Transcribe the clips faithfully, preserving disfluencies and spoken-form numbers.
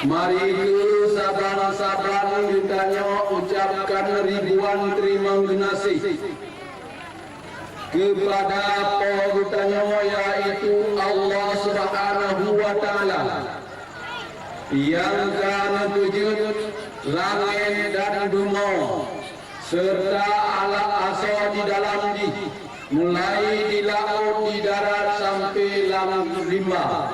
Mari keu saban-saban geutanyoe ucapkan ribuan teurimong geunaséh keupada Po geutanyoe, yaitu Allah Subhanahu wa Taala, nyang ka neupeujeuet langét dan bumoe seureuta alat asoe di dalam jih, mulai di laôt, di darat, sampoe lam rimba.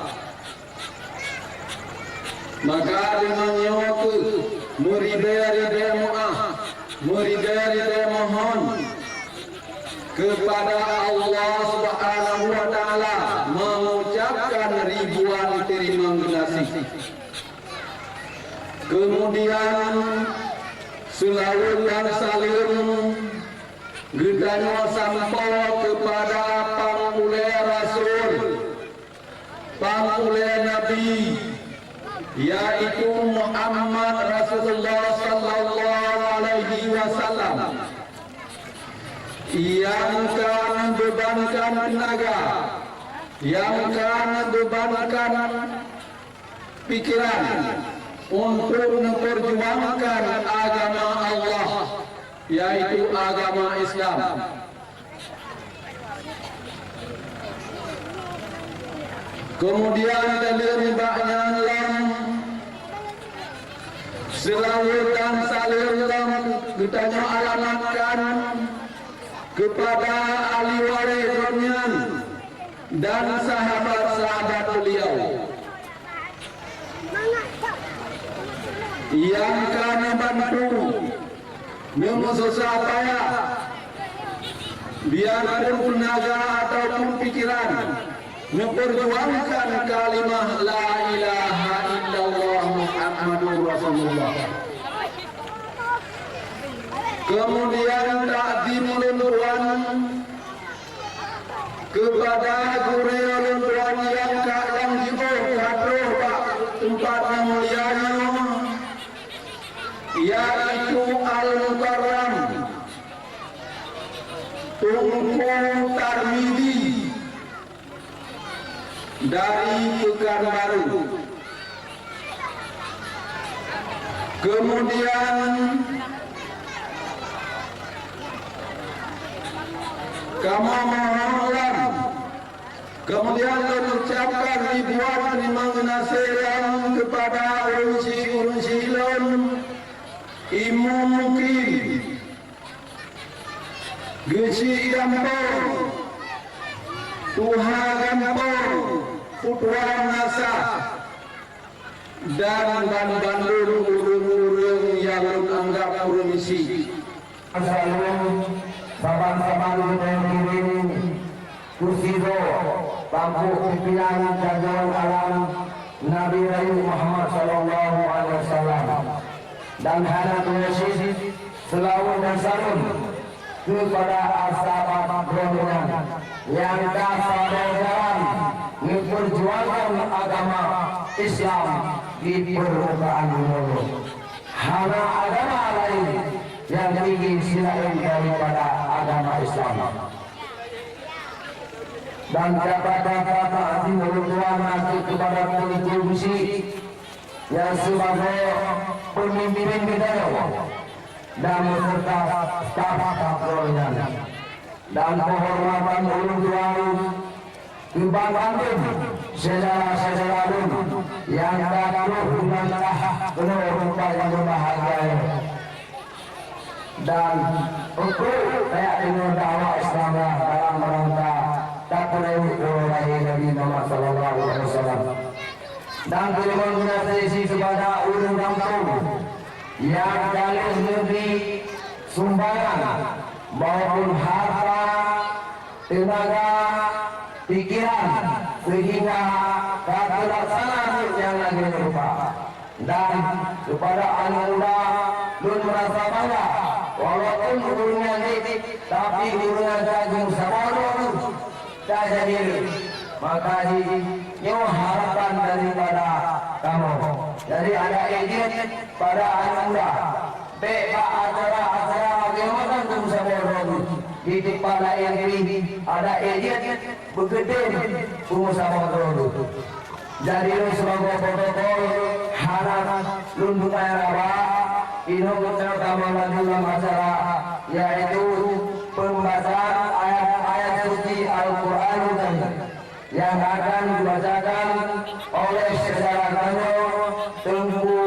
Maka deungon nyoe kheueh meuribée-ribée meu'ah, meuribée-ribée mohon keupada Allah Subhanahu wa Taala, mengucapkan ribuan teurimong geunaséh. Keumudian, seulaweuet dan saleuem geutanyoe sampoe keupada pang ulée rasul, pang ulée nabi, yaitu Muhammad Rasulullah sallallahu alaihi wasallam, nyang ka neubeubankan teunaga, nyang ka neubeubankan pikiran untuk neupeurjuangkan agama Allah, yaitu agama Islam. Keumudian, taleueng nibak nyan lom, seulaweuet dan saleuem lom geutanyoe alamatkan keupada ahli waréh gobnyan dan sahabat-sahabat beuliau nyang ka neubantu, neumeususah payah, biarpun teunaga ataupun pikiran, neupeurjuangkan kalimah la ilaha illallah Muhammadur Rasulullah. Keumudian, takzim lôn tuan keupada gurée lôn tuan nyang ka lheueh jiôh ka troh bak teumpat nyang mulia nyoe, yaitu Al-Mukarram Teungku Tarmidi dari Pekanbaru. Keumudian, kamoe mohon lom, keumudian lôn ucapkan ribuan teurimong geunaséh lom keupada ureuëng syik-ureuëng syik lôn, Imeum Mukim, Geuchik Gampông, Tuha Gampông, Putuan Nasah, dan banmandum ureuëng-ureuëng nyang lôn anggab ureuëng syik. Salam, saban-saban geutanyoe kirém keu sidroe bangkôk pimpinan jagoan alam Nabi Rayeuk Muhammad sallallahu alaihi wasallam. Dan hana tuwoe cit seulaweuet dan saleuem keupada sahabat droeneueh nyan nyang ka saboh jalan neupeurjuangkan agama Islam di peurmukaan bumoe. Hana agama laén nyang tinggi selaén daripada agama Islam. Dan kata-kata takzim ulôn tuan na kheueh keupada Teungku Geuchik nyang sibagoe peumimpén geutanyoe dan beuseureuta staf-staf droeneueh nyan. Dan keuhormatan ulôn tuan keu banmandum syedara-syedara lôn nyang ka troh bak rumoh rupa nyang beubahgia nyoe. Dan untuk rakyat deungon dakwah Islam dalam rangka tapeurayeuk uroe lahé Nabi Muhammad sallallahu alaihi wasallam. Dan teurimong geunaséh cit keupada ureuëng gampông nyang ka lheueh neubri sumbangan maupun harta, teunaga, pikiran, seuhingga ka teulaksana buet nyang lagée nyoe rupa. Dan keupada aneuk muda, lôn meurasa bangga, walaupun ureuëng nyan jih, tapi ureuëng nyang ka geumeusaboh droe lôn ka jadi lé. Maka jih nyoe harapan daripada kamoe. Jadi, adak ék jeuet pada aneuk muda, bék bak acara-acara lagée mantong geumeusaboh droe lôn. Di teumpat laén pih adak ék jeuet beukeudeh geumeusaboh droe lôn. Jadi, lôn sibagoe protokol hana lôn buka raba, inoe geutanyoe tamong laju lam acara, yaitu pembacaan ayat-ayat suci Al-Quranul Karim yang akan dibacakan oleh saudara tanyoe Teungku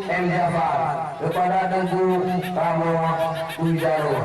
M Jafar. Keupada Teungku, kamoe peujaro.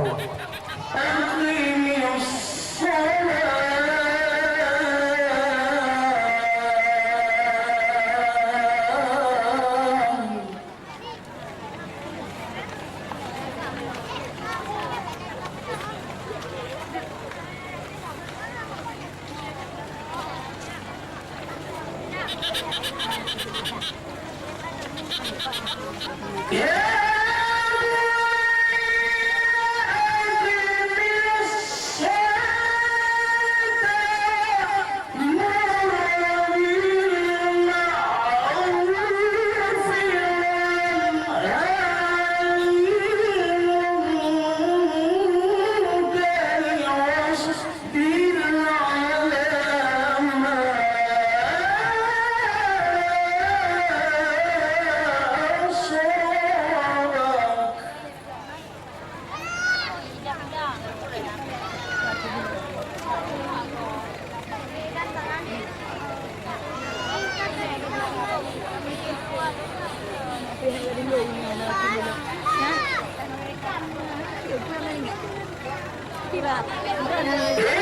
أقم الصلاة.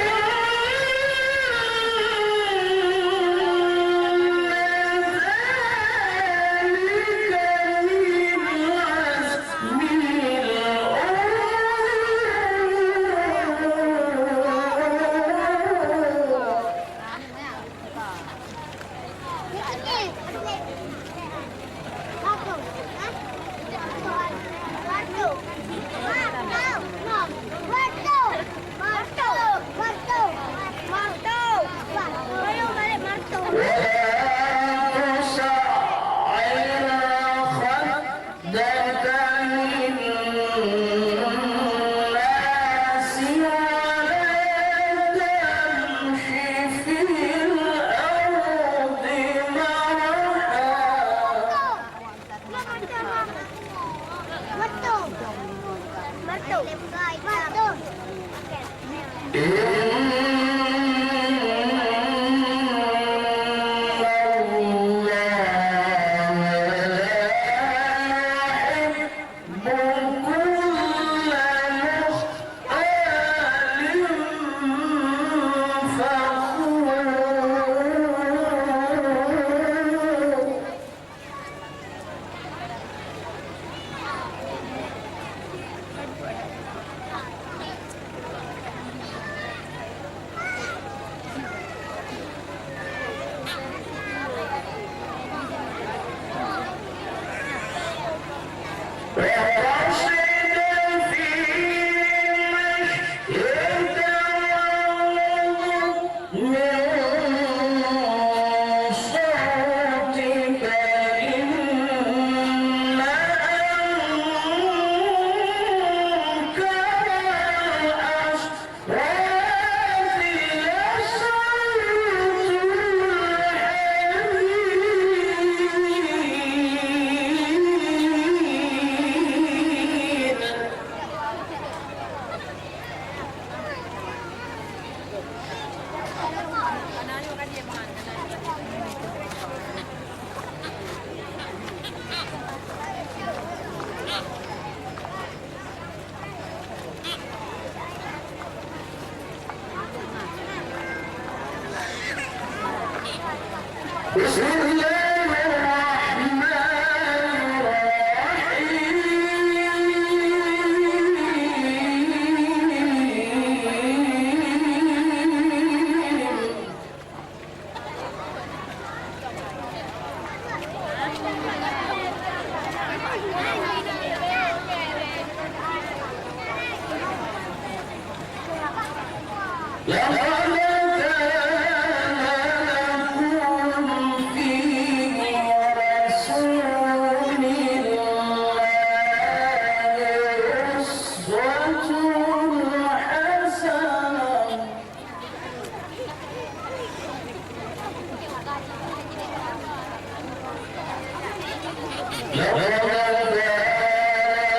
لقد كان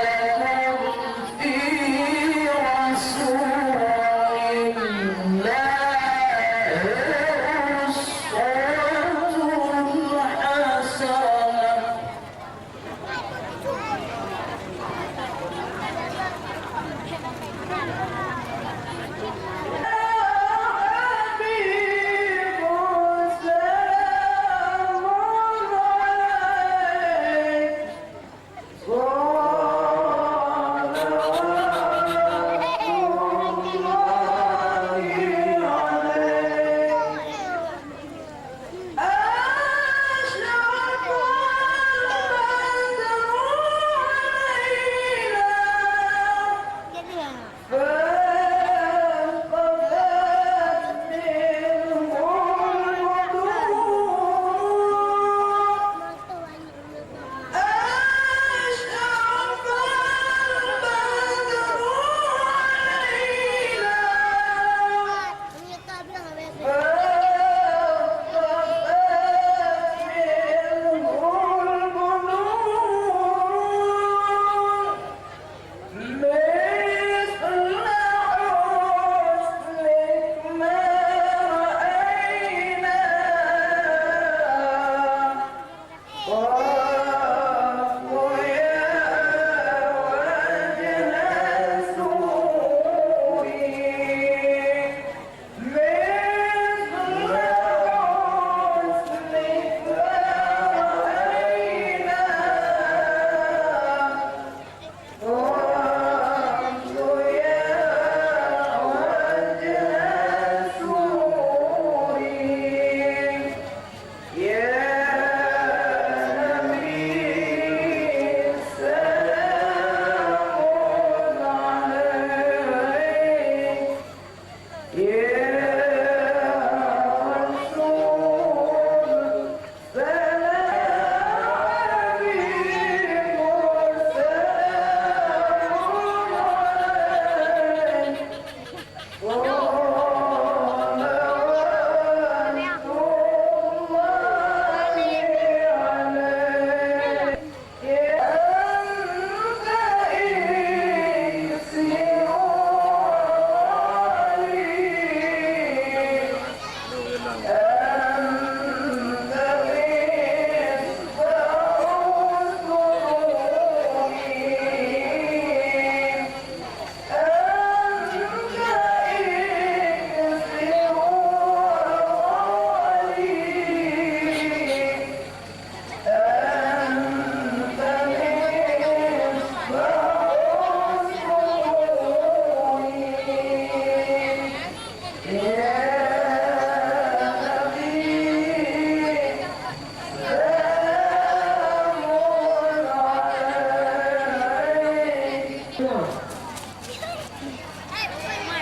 لكم في رسول الله أسوة حسنة.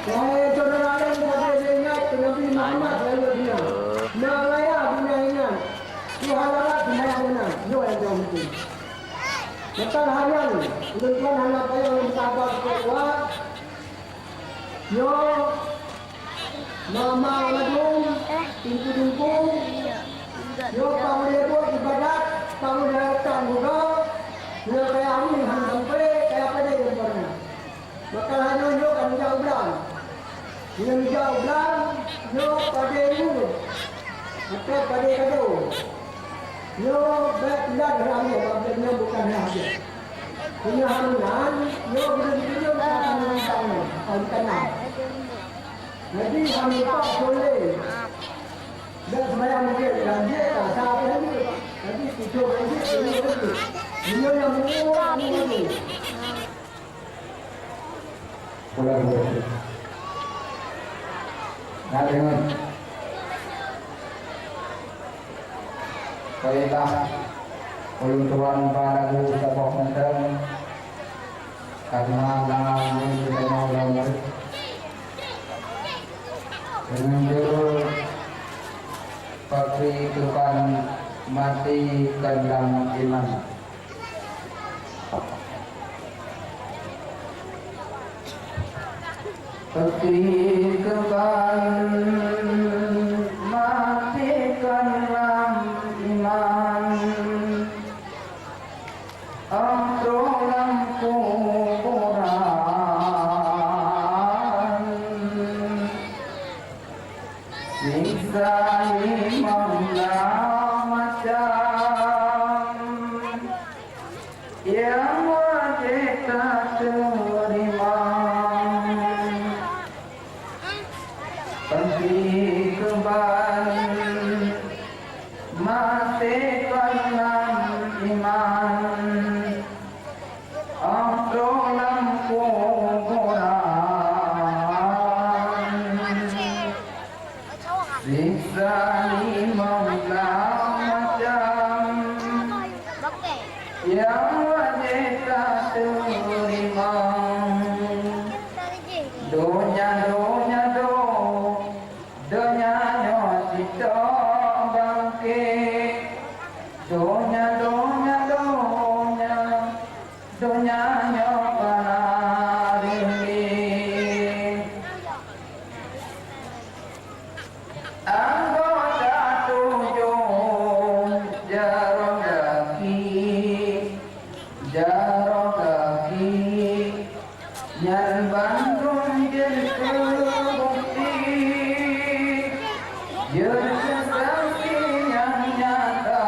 Wahai syedara lôn, sabe ingat keu Nabi Muhammad lam dunia. Na raya dunia ingat. Tuhan Allah seumbahyang meunan. Nyoe nyang jaweueb beutôi. Maka hana, ulôn tuan hana payah lôn sabar sikula. Nyoe mama ladôm, teungku-teungku. Nyoe pang ulée buet ibadat, pang ulée datang buka. Nyoe kaya amin han sampai, kaya padé lôn tuan. Maka hana nyoe ka meujak u blang. Nyoe meujak u blang, nyoe padé nyoe. Atau padé kado. Nyoe bèk tinggai lagèe bak buleuen nyoe bukan lagèe. Meunyoe hana meunan, nyoe buleuen jiteubiet ka hana mantong nyoe, ka ditanam. Jadi hana mantong boleh. Bèk seumayang mungken, dan jeuet ka sa lagèe. Jadi tujoh lagèe, tujoh lagèe. Meunyoe nyang meunan, nyang meunan. Pulang dulu. Nah, dengar. Baiklah, ulôn tuan ba lagu saboh mantong. Karena na ulôn tuan ulôn murid. Dengan judul Pakri Tuhan Mati Dalam Iman. Pakri Tuhan mati dalam iman. Nyang wajéb tateurimong. Donya, donya, do-, donya nyoe cit teuk bangke. Donya, donya, donya, donya nyoe ka na reuléh. Anggota tujoh jaroe gaki, jaroe gaki, nyan bandum jeuet keu bukti, jeuet keu saksi nyang nyata.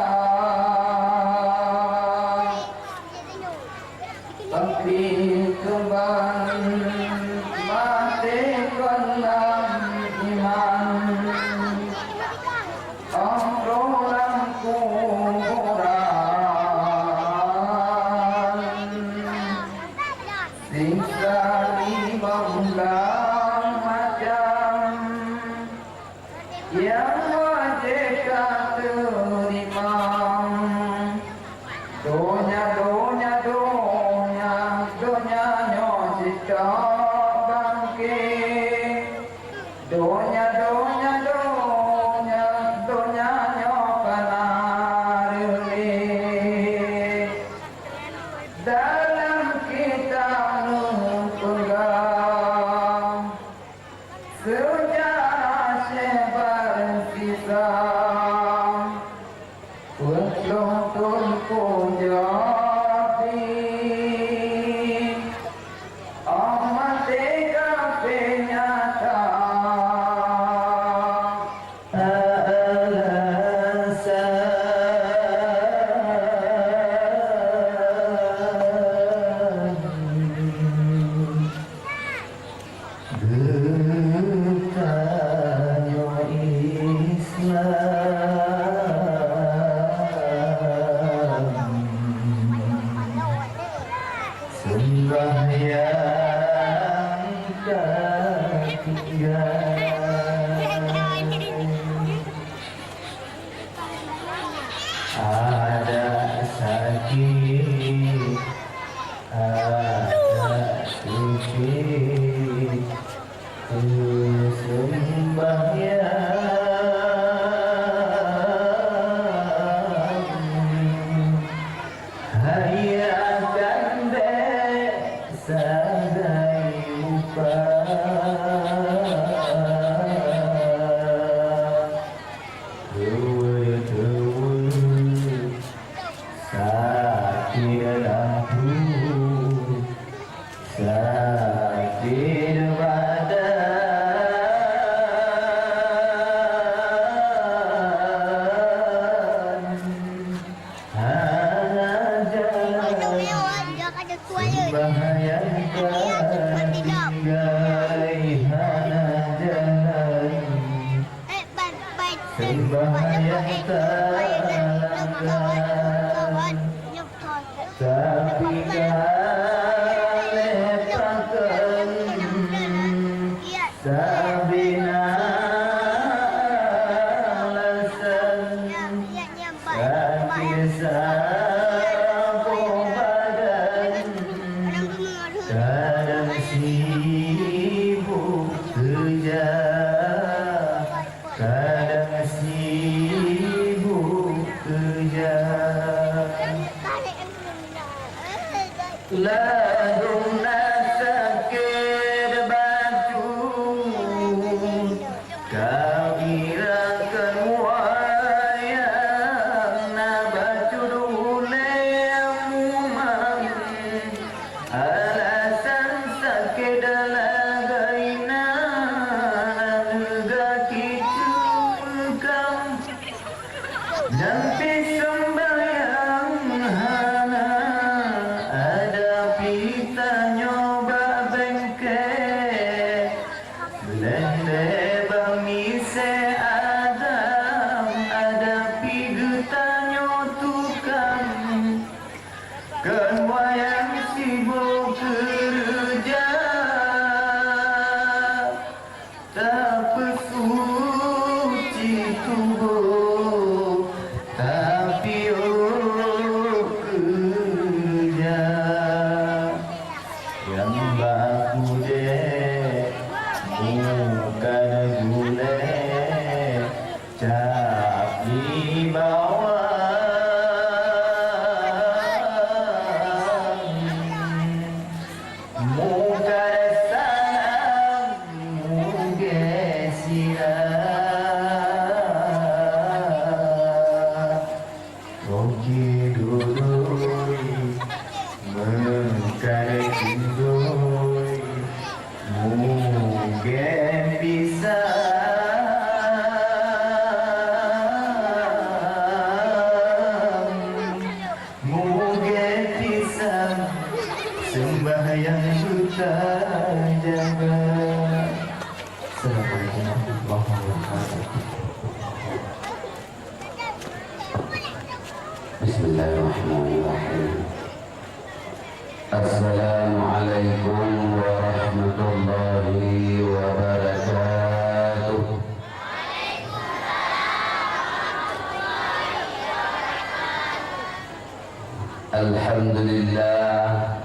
Peukreueh keuban maté kon lam iman, óh troh lam kuburan. Siksa limong blah macam. Nyang wajéb tateurimong. Donya, donya, donya, donya nyoe cit teuk bangke. Donya, donya, donya, donya nyoe ka na reuléh. Dalam kitab neupeugah, seujarah syeh barsisa, peuet ploh thon kujadi, óh maté kafé nyata. Alasan geutanyoe Islam, sembahyang tatinggai. Adat sakét, adat suci, keu sembahyang. Hayya kan bék sagai upah. Teuweuh-teuweuh sakét lampu, sakét badan. Hana jalan, sembahyang ka tinggai, hana jalan, sembahyang ka tinggai. Tapi ka lé pakon, sabé na alasan. Sakét saboh badan, kadang sibuk keureuja, kadang sibuk keureuja. Ladôm na sakét bacut, ka irakan wayang, na bacut ulée mumang. Alasan sakét lagée na, na gaki teumeukam. Dan pih sembahyang hana, ada pih Oke dudui, meukarék tinggai, mugét pisang, mugét pisang, sembahyang buta jaga. Assalamualaikum warahmatullahi wabarakatuh. Bismillahirrahmanirrahim. Assalamualaikum warahmatullahi wabarakatuh. Alhamdulillah.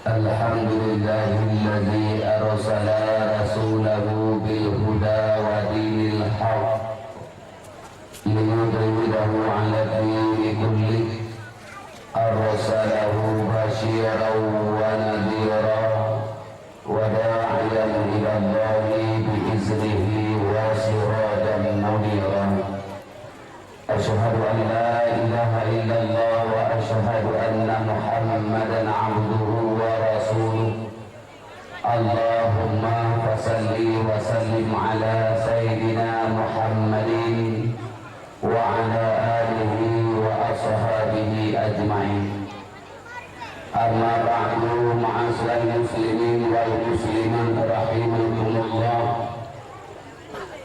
Alhamdulillahilladzi arsala rasulahu bil huda wa dinil haq. Liyudhhirahu 'alad dini kullih, arsalahu basyiran wa nadhira, wa da'iyan ilallahi bi iznihi wa sirajan munira. Asyhadu an la ilaha illallah wa asyhadu anna Muhammadan 'abduhu wa rasuluh. Allahumma fasalli wa sallim ala sayyidina Muhammadin wa ala alihi wa ashabihi ajma'in. Amma ba'du, ma'asyiral muslimin wal muslimat rahimakumullah.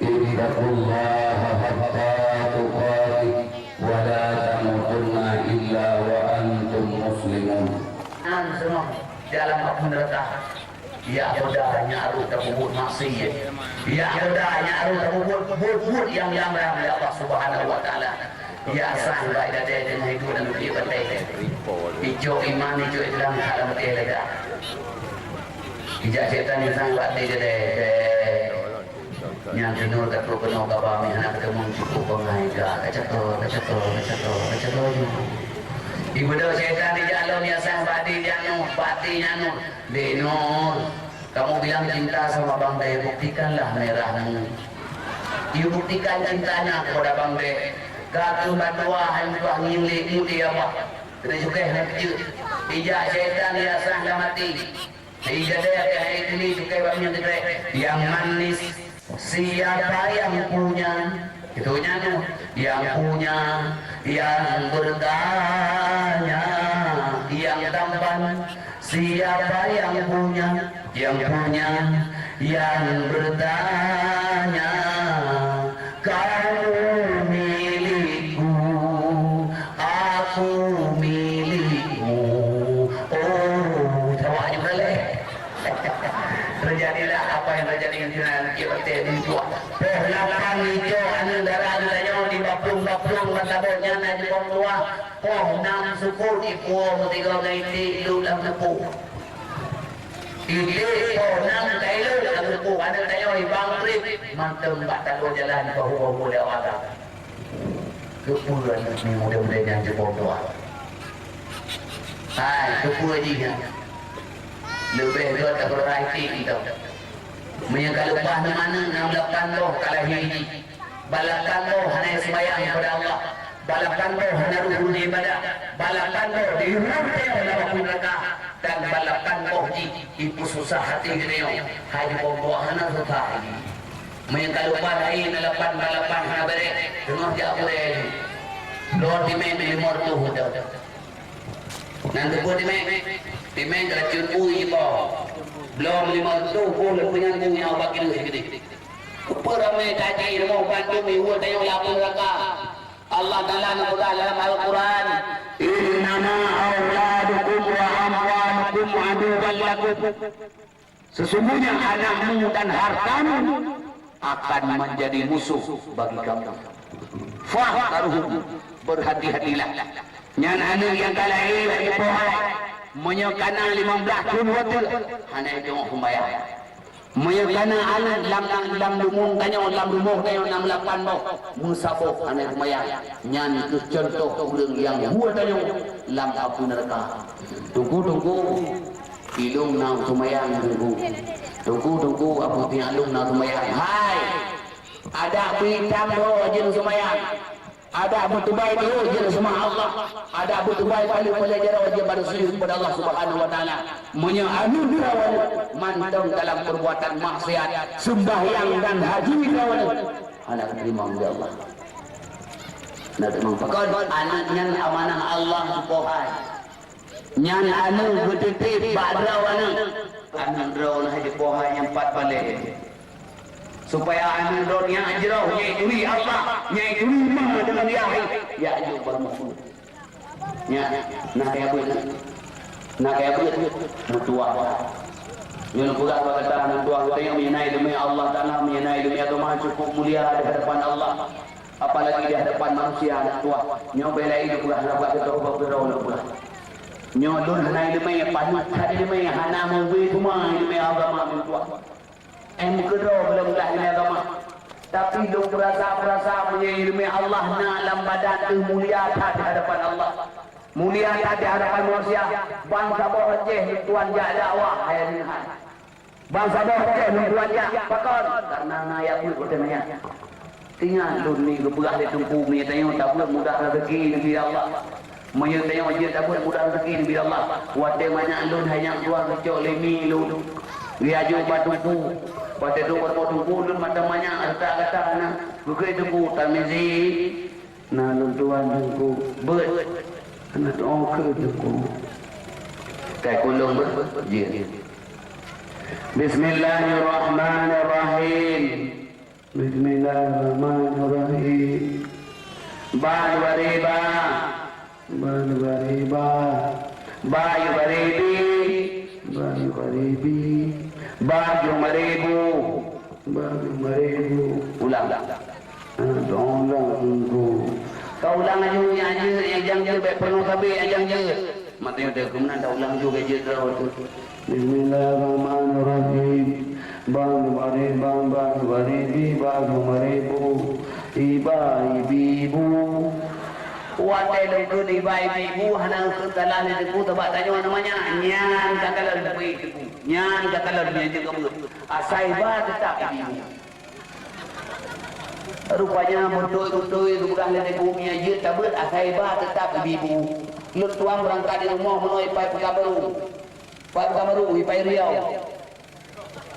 Ittaqullaha haqqa tuqatih wa la tamutunna illa wa antum muslimun. An seunoh dalam api neuraka. Ya, peugah nyan rot tapeubuet maksiat. Ya, peugah nyan rot tapeubuet buet-buet nyang dilarang lé Allah Subhanahu wa Taala. Ya, sang bak idadai teungoh iduek lam tieb batée. Icok iman, icok Islam, ka lam batée lagak. Ijak syaitan nyang sang bak idadai. Nyan keunoe ka trok keunoe kaba meuhana teumeung cukup bangai ga. Kacato, kacato, kacato, kacato ju. Ibeudôh syaitan ijak lom nyasang bak di nyan nyoe, bak di nyan nyoe. Dek Nur, kamu bilang cinta sama Bang Dek, buktikanlah merahmu. Yue buktikan cintanya kepada Bang Dek. Ka keuh bandua hai meutuah ngieng lé mulia bah. Keuneuk cukéh hai keuceuk. Ijak syaitan nyasang lam até. Ija deh até hai keuneuk cukéh bak nyan teukrek. Yang manis. Siapa yang punya? Itu nyan, yang punya, yang bertanya, yang tampan. Siapa yang punya? Yang punya, yang bertanya. Kamu milikku, aku milikmu. Oh, jawab aja boleh. Teujadilah apa nyang teujadi ngon sinan, cit batée meutuah. Poh lapan icok aneuk dara geutanyoe di Baplong-Baplong ban saboh nyan na jipong tuah. Poh nam sukut ipuwoe meusigoe ngon iték duek lam teupeu. Iték poh nam ka ileuek lam teupeu, aneuk tanyoe ibang treb mantong bak taloe jalan bahue-bahue lé awak agam. Keupeue aneuk nyoe muda-muda nyan jipong tuah? Hai, keupeue jih nyan? Leubeh gét tapeurasa iték mantong. Meunyoe ka leupah ngon aneuk nyang lapan boh ka lahé jih, balapan boh hana seumayang keupada Allah, balapan boh hana rukun ibadat, balapan boh dihuköm lam apui neuraka, dan balapan boh jih ipeususah até geutanyoe. Hai jipong tuah hana susah jih. Meunyoe ka leupah lahé na lapan balapan hana bèrèh, teungoh jak gurèe jih. Bloe timèe limong reutôh juta. Nyan keupeue timèe? Timèe ka lheueh cun bui jipo. Bloe limong reutôh boh lheueh nyan bui nyang bak kilo sigeudeh. Keupeue ramé tajak rumoh bandum iwoe tanyoe lam neuraka? Allah Taala neupeugah dalam Al-Quran, "Innama auladukum wa amwalukum aduwwan lakum." Sesungguhnya anakmu dan hartamu akan menjadi musuh bagi kamu. Fahdharhum, berhati-hatilah. Nyan aneuk nyang ka lahé bak jipo hai, meunyoe ka na limong blaih thon watèe, hana jiteurimong sumbayang. Meunyoe ka na aneuk lam, lam, lam rumoh tanyoe, lam rumoh tanyoe na lapan boh, meusaboh hana sumbayang. Nyan keuh cuntoh ureueng nyang hue tanyoe lam apui neuraka. Teungku, teungku, ilôn na sumbayang, teungku. Teungku, teungku, apui tiang lôn na sumbayang. Hai! Adak bintang dho jeuet sumbayang. Adak meutubai dulu jeuet seumah Allah. Adak meutubai paléng-paléng jaroe jeuet bak sujud kepada Allah Subhanahu wa Taala. Meunyoe aneuk droeneuh mantong dalam perbuatan maksiat, sembahyang dan haji droeneuh hana teurimong lé Allah. Hana teurimong. Pakon? Aneuk nyan amanah Allah, sipoh hai. Nyan aneuk geutitip bak droeneuh. Aneuk droeneuh hai dipoh hai nyang pat balée. Supaya aneuk droeneuh nyan jroh nyang turi Allah, nyang turi ma deungon yah, jak jok bak rumoh. Nyan, na kaya beuet. Na kaya beuet, meutuah. Nyoe peugah bak gata aneuk tuha geutanyoe, meunyoe na ileumèe Allah Taala, meunyoe na ileumèe agama, cukup mulia di hadapan Allah. Apalagi di hadapan manusia, aneuk tuha. Nyoe bela ileumèe peugah, na buat keudroe, buat keudroe, aneuk tuha. Nyoe lôn hana ileumèe, paneuk that ileumèe, hana meuubé teuma ileumèe agama, aneuk tuha. Eh, meukeudroe gohlom glah ileumèe agama. Tapi lôn peurasa-peurasa meunyoe ileumèe Allah na lam badan teuh mulia that di hadapan Allah. Mulia that di hadapan manusia. Ban saboh Aceh lôn tuan jak dakwah, hai Rinhan. Ban saboh Aceh lôn tuan jak. Pakon? Karena na yah beuet watèe nyan. Ingat lôn ni geupeugah lé Teungku, meunyoe tanyoe tabeuet mudah rezeki neubi Allah. Meunyoe tanyoe jeuet tabeuet mudah rezeki neubi Allah. Watèe manyak lôn hai nyang tuha geucok lé mi lôn. Geuyue jok bak Teungku. Watèe duek bak Teungku lôn mata manyak reutak gata na. Geukheun Teungku, "Tarmizi, na lôn tuan Teungku." Beuet. Hana tu'oh keu Teungku. Kai kulong beuet. Jeuet. Bismillahirrahmanirrahim. Bismillahirrahmanirrahim. Ba yubari ba. Ba yubari ba. Ba yubari bi. Ba yubari bi. Ba yubari bu. Ba yubari bu. Ulang. Ah, ulang bu. Ka ulang laju nyang jeuet, nyang jang jeuet, bèk peurunoe sabé nyang jang jeuet. Maté udah keumeunang dah ulang juga jeuet dah tu. Bismillahirrahmanirrahim. Bang mari bang bang mari bi bang mari bu. Iba ibi bu. Watèe lôn kheun iba ibi bu hana kheun salah lé Teungku, sabab tanyoe namanya nyan takalon bui Teungku. Nyan takalon nyan juga bu. Asai ba tetap ibi bu. Rupanya beutôi-beutôi geupeugah lé Teungku, meunyoe jeuet tabeuet asai ba teutap ibi bu. Lôn tuan beurangkat di rumoh meunoe ipai Pekanbaru. Ipai Pekanbaru, ipai Riau.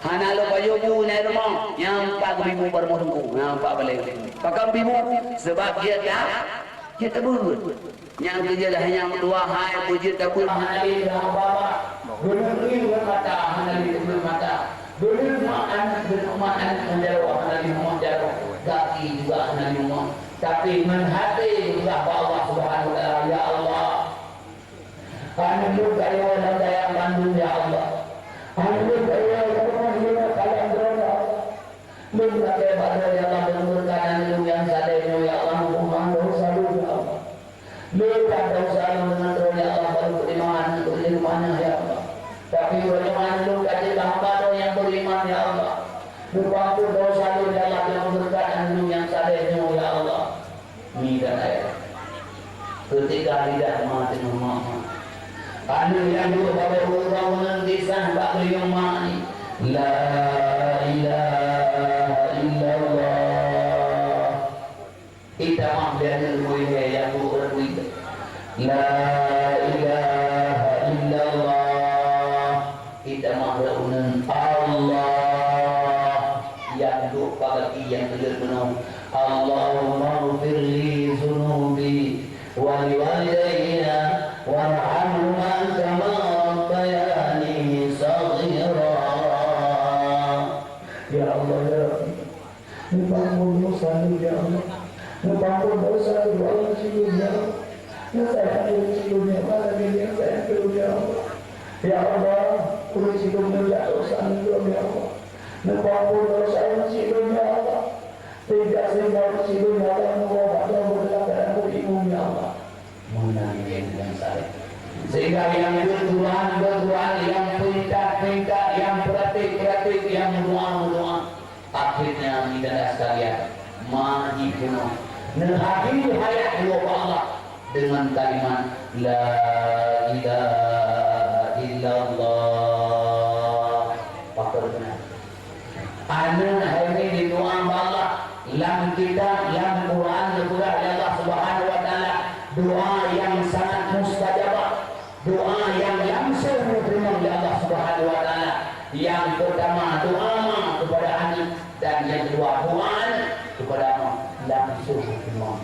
Hana lôn pajoh bu nyan rumoh, nyang pat geubi bu bak rumoh Teungku, nyang pat balèe. Pakon bi bu? Sabab jeuet ta-, jeuet tabeuet. Nyang keujeuet hai nyang meutuah hai, peue jeuet tabeuet hana lé lam babah. Geuneuk ngieng ngon mata hana lé teumeung mata. Geuneuk mak aneuk, geuneuk mak aneuk ngon jaroe hana lé mak jaroe. Gaki juga hana lé mak. Tapi ngon até geupeugah bak Allah Subhanahu wa Taala, "Ya Allah, aneuk lôn ka yo lam dayah kandông, ya Allah. Aneuk lôn ka yo lam rumah yo lam kalan droe, ya Allah." Lôn lakèe bak droe, ya Allah, lôn beureukat aneuk lôn nyang saleh nyoe, ya Allah, muphom desya lôn, ya Allah. Lôn that desya lôn deungon droe, ya Allah, barô peutimang aneuk lôn di rumoh nyoe, ya Allah. Tapi uroe nyoe aneuk lôn ka jeuet keu hamba droe nyang beriman, ya Allah. Muphom desya lôn, ya Allah, lôn beureukat aneuk lôn nyang saleh nyoe, ya Allah. Ngieng dan ayah. Keutika lidah ma teungoh mak-mak. Aneuk nyang duek babah uroe bangunan kisah bak beuliong mak ni. La ilaha illallah. Itamah lé aneuk murit nyang duek uroe. La ilaha illallah. Itamah lé uneun Allah nyang duek bak gaki nyang keulheueh meunoe. Allahumma ghfir li dzunubi wa li walidayya warhamhuma kama rabbayani shaghira. Ya Allah, ya Rabbi. Neupeuampôn desya lôn, ya Allah. Neupeuampôn desya lôn, ya Allah, cit lôn, ya Allah. Neusayang lôn, cit lôn, ya Allah, lagèe neusayang keu lôn, ya Allah. Ya Allah, ulôn cit lôn neujak desya lôn, ya Allah. Neupeuampôn desya lôn, cit lôn, ya Allah. Teuga sehingga ulôn cit lôn, ya Allah, neuwoe bak droe dalam keuadaan beuiman, ya Allah. Meunan nyang saleh. Sehingga nyang deuh Tuhan, deuh Tuhan, nyang peurintah, peurintah, nyang peuratéb, peuratéb, nyang meudoa, meudoa. Akhirnya, syedara sekalian, ma jipeunoh. Neuhadiri hayat dua bak Allah dengan kalimat, "La ilaha illallah." Pakon beuna. Aneuk hai nyoe didoa bak Allah. Lam kitab, lam Quran, neupeugah lé Allah Doa yang sangat mustajabah, doa yang langsung diterima oleh Allah Subhanahu wa Taala. Yang pertama, doa ma kepada anak, dan yang kedua, doa anak kepada ma, langsung diterima.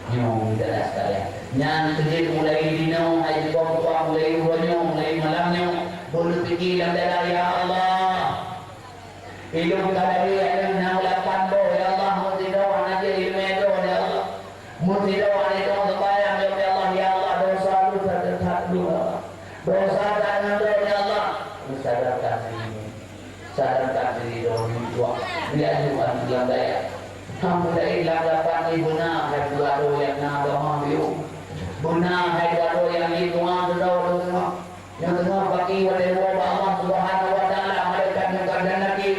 Nyoe, saudara sekalian, nyan teujeuet mulai dinoe, hai jipong tuah, mulai uroe nyoe, mulai malam nyoe, beupike lam dada, "Ya Allah, ilôn ka lahé aneuk na lapan boh, ya Allah, meusidroe hana jeuet ileumèe droe, ya Allah. Meusidroe hana jeuet seumbahyang, ya Allah, ya Allah, dosa lôn that-that lôn, ya Allah. Dosa that ngon droe, ya Allah." Sadarkan diri. Sadarkan diri droe, tuah. Biar juga dalam daya. Kamu dari lam lapan ni beuna hai dua droe nyang na agama biu. Beuna hai dua droe nyang iman droe, droe. Nyang teungoh bagi watèe woe bak Allah Subhanahu wa Taala, malaikat Munkar dan Nakir.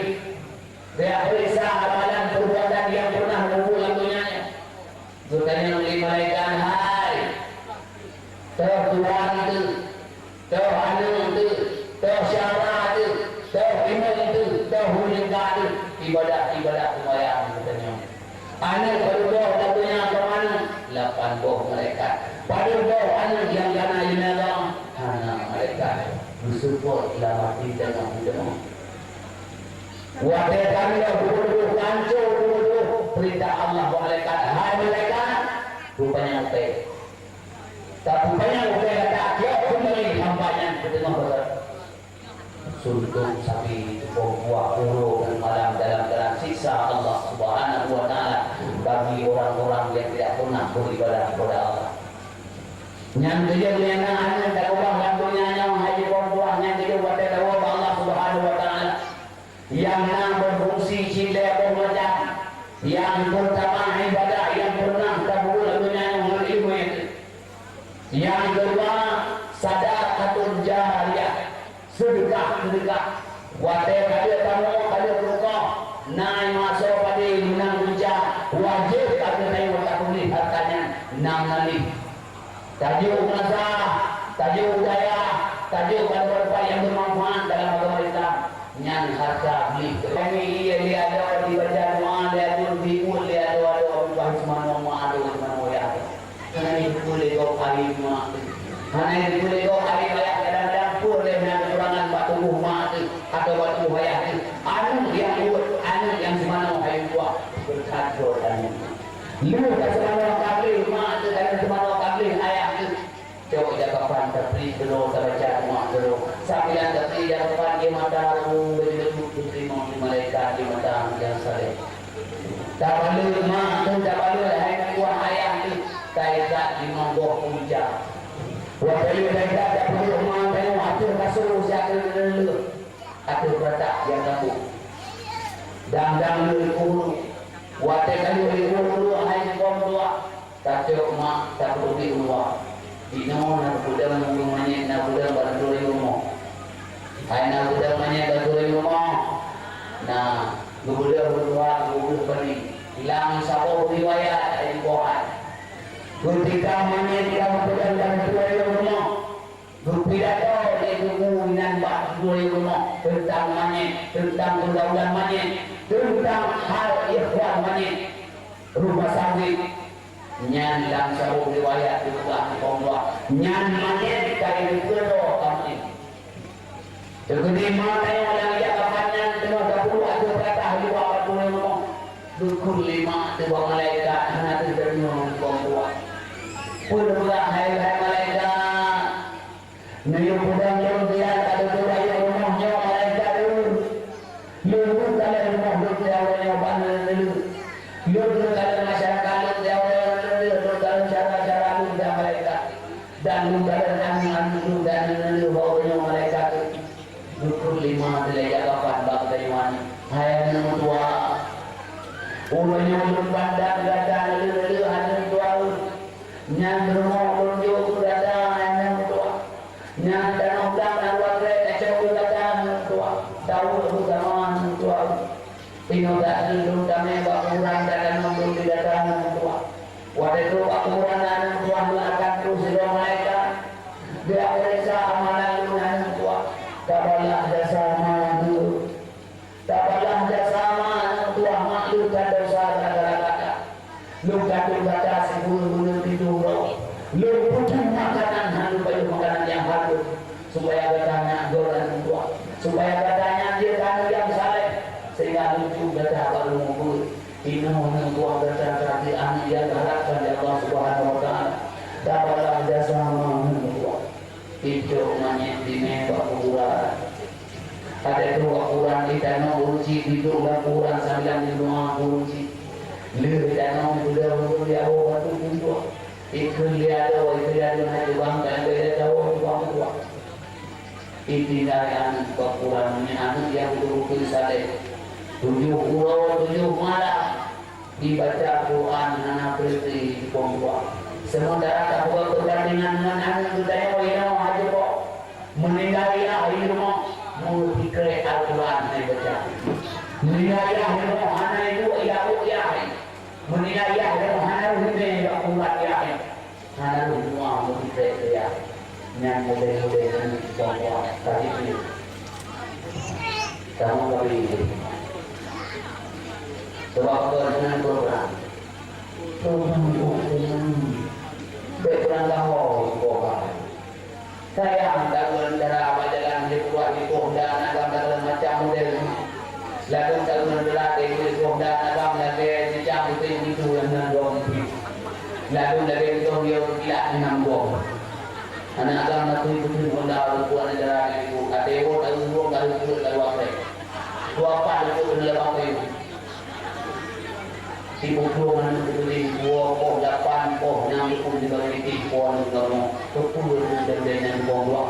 Dia periksa amalan perbuatan yang pernah berbuat lam dunia nyoe. Geutanyong lé malaikat, "Hai, toh tuan teuh, toh aneuk teuh, toh syara teuh, toh imum teuh, toh hureueng teuh, ibadat-ibadat seumayang," geutanyong. "Aneuk padub boh lam donya ka meunan?" Lapan boh malaikat. "Padub boh aneuk nyang ka na ileumèe agama?" Hana malaikat. Geuseupôt lam até teungoh-teungoh. Watèe ka lheueh geubeudôh, ka ancô geubeudôh, peurintah Allah bak malaikat, "Hai malaikat, peupanyang upèe. Tapeupanyang upèe gata, tiok keumbali hamba nyan keu teungoh gata." Suntok sabe teupông buah uroe ngon malam dalam keadaan siksa Allah Subhanahu wa Taala bagi orang-orang yang tidak pernah beribadah kepada Allah. Nyan keujeuet lé aneuk-aneuk takeubah lam donya nyoe, hai jipông tuah, nyan keujeuet watèe tawoe bak Allah Subhanahu wa Taala. Nyang na beufungsi cit lhèe boh macam. Nyang peurtama, ibadat nyang peureunah tapeubuet lam donya nyoe ngon ileumèe teuh. Nyang keudua, sadaqatun jariyah, seudeukah-seudeukah. Watèe ka lheueh tamong, ka lheueh peurukoh, na nyang asoe padé meunang gunca, wajéb ka geutanyoe tapeugléh hareuta nyan, nam nalih. Tajok u madrasah, tajok u dayah, tajok bak teumpat-teumpat nyang beumanfaat dalam agama Islam. Nyan hareuta gleh. Kami iya lé adoe dibaca doa lé adoe, dibuet lé adoe, adoe abah seumanoe ma adoe seumanoe yah. Hana jiteupeue lé gob alim ma teuh. Hana jiteupeue lé gob alim ayah, kadang-kadang peue lé na keukurangan bak tuboh ma teuh atau bak tuboh ayah teuh. Aneuk nyang buet, aneuk nyang seumanoe hai tuah. Beureukat droe tanyoe. Lheueh ka seumanoe ka gleh ma teuh, ka seumanoe ka gleh ayah teuh. Cok ijak kafan tapri keudroe, tabaca doa keudroe. Sambilan tapri ijak kafan di mata, ru baju-baju putri, mau di malaikat di mata nyang saleh. Tabalot ma teuh, tabalot hai tuah ayah teuh, taikat limong boh punca. Watèe lheueh taikat, tapeudôh ma tanyoe ateueh kasô siat leuh-leuh, ateueh peuretak nyang gabuk. Dang-dang lheueh iku ureueng. Watèe ka lheueh iku ureueng hai jipông tuah. Tacok ma, tapeuteubiet u luwa. Jinoe na geupeudong ureueng manyét, na geupeudong bak teunturi rumoh. Hai na geupeudong manyét bak teunturi rumoh. Na geupeudong u luwa, geupeudong bani. Lam saboh riwayat, hai iboh hai. Keutika manyét ka geupeudong bak teunturi rumoh, geupidato lé geubu inan bak teunturi rumoh teuntang manyét, teuntang peugaulan manyét, teuntang hal ikhwan manyét. Rumoh sakét. Nyan lam saboh riwayat geupeugah lé Allah, nyan manyét ka geupeuduek kamoe. Teukeudi ma tanyoe nyang jak kafan nyan teungoh tapeuduek ateueh peurata luwa bak teunturi rumoh. Geukheun lé ma teuh bak malaikat, hana teudeungoe lé Allah. Peue neupeugah hai, hai malaikat? Neuyue peudong lôn siat ka lôn peudong rumoh nyoe, malaikat lôn. Lôn lôn kalon rumoh lôn di awai nyoe bak aneuk-aneuk lôn. Lôn lôn kalon masyarakat lôn di awai nyoe, lôn lôn kalon syedara-syedara lôn di malaikat. Dan lôn kalon aneuk-aneuk lôn di aneuk-aneuk lôn bak uroe nyoe, malaikat lôn. Geukheun lé ma teuh lé jak kafan bak geutanyoe, hai aneuk meutuah. Uroe nyoe lôn pandang gata lôn lôn aneuk meutuah. Nyan rumoh lôn jok keu gata, hai aneuk meutuah. Nyan tanoh blang nyang lôn trép tacok keu gata, aneuk meutuah. Tawök beusama, aneuk meutuah. Inoe that lôn tamé bak kuburan, tatanom lôn di gata, aneuk meutuah. Watèe trok bak kuburan, aneuk meutuah, lôn akan troh sidroe malaikat. Geujak peuriksa amalan lôn, aneuk meutuah. Tabalah jasa ma lôn. Tabalah jasa ma lôn, aneuk meutuah, mak lôn ka desya gara-gara gata. Lôn ka tueng gata sibuleuen-buleuen pintoe Di dudoe lam kuburan sambilan jinoe kureueng cit. Lheueh tanoh beudôh ureueng di awak batu tuntok. Ikheun lé adoe, ikheun lé adoe hana jubang, ka lheueh tanoh jubang keudua. Itinggai aneuk bak kuburan nyan, aneuk nyang beutôi-beutôi saleh. Tujoh uroe, tujoh malam. Ibaca Quran hana berhenti di pom dua. Sementara tabuka perbandingan ngon aneuk geutanyoe inoe hana jeuet. Meuninggai yah di rumoh, meusikrek Al-Quran hana ibaca. Meuninggai yah di rumoh hana iduek yah, yah. Meuninggai yah di rumoh hana rhot bak urat yah. Hana lôn mua meusikrek keu yah. Nyan model-model nyan di bawah tadi tu. Kamu kami ini. Sebab kon hana program. Program tu. Baik kurang tahu program. Sayang, tageun dara bak jalan di puak di poh dan agam dalam macam model. Lalu tageun dara di poh dan agam lagèe cicak putih itu yang nan dua putih. Lalu lagèe beutong dia kilat enam gom. Aneuk agam nakui putih honda lumpur aneuk dara di ibu. Kata ibu, tageun dua kali putih lalu akhir. Dua pat lumpur kena lapan payung. Sibuk dua aneuk geutuléh, dua poh lapan, poh enam pun dibagi tih, poh enam pun. Keupeue tu dan dan nyang poh dua.